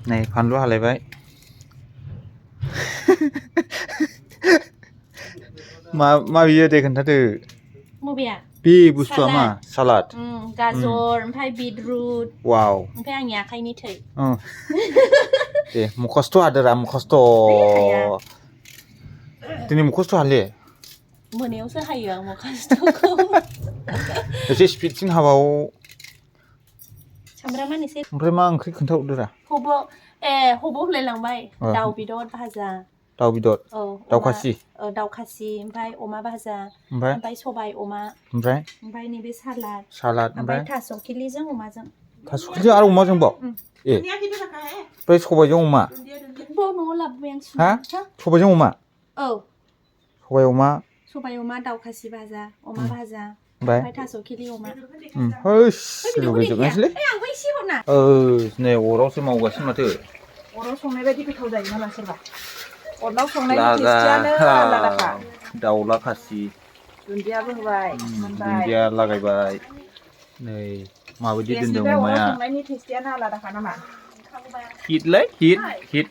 नै फानलु हालायबाय मा बियो दे खोन्थादो मबेया बे बुस्थुआ मा सालाद गाजर ओमफ्राय बिटरुट वाव ओमफ्राय आंनि आखाइनि थै दे मुखस्थ' हादोरा मुखस्थ' दिनै मुखस्थ' हाले मोनायावसो हायो आं मुखस्थ'खौ एसे स्पिडसिन हाबाव सामब्रामानो एसे ओमफ्राय मा ओंख्रि खोन्थाहरदोरा हब' होनलायलांबाय दाउ बेदर भाजा दाउ बेदर औ दाउ खासि दाउ खासि ओमफ्राय अमा भाजा ओमफ्राय सबाय अमा ओमफ्राय नैबे सालाद ओमफ्राय थास' खिलिजों अमाजों थास' खिलिजों आरो अमाजोंबाव ओमफ्राय सबायजों अमा न'आव लाबोबाय आं हा सबायजों अमा औ सबाय अमा दाउ खासि भाजा अमा भाजा ओमफ्राय थास' खिलि अमा हैस लुगैजोबनायसैलै नै अरावसो मावगासिनो माथो अराव संनाय बायदि गोथाव जायो नामा सोरबा अराव संनायनि टेस्टियानो आलादाखा दाउला खासि दुन्दियाबो होबाय दुन्दिया लागायबाय नै माबायदि दोनदों अमाया संनायनि टेस्टियानो आलादाखा नामा हिटलै हिट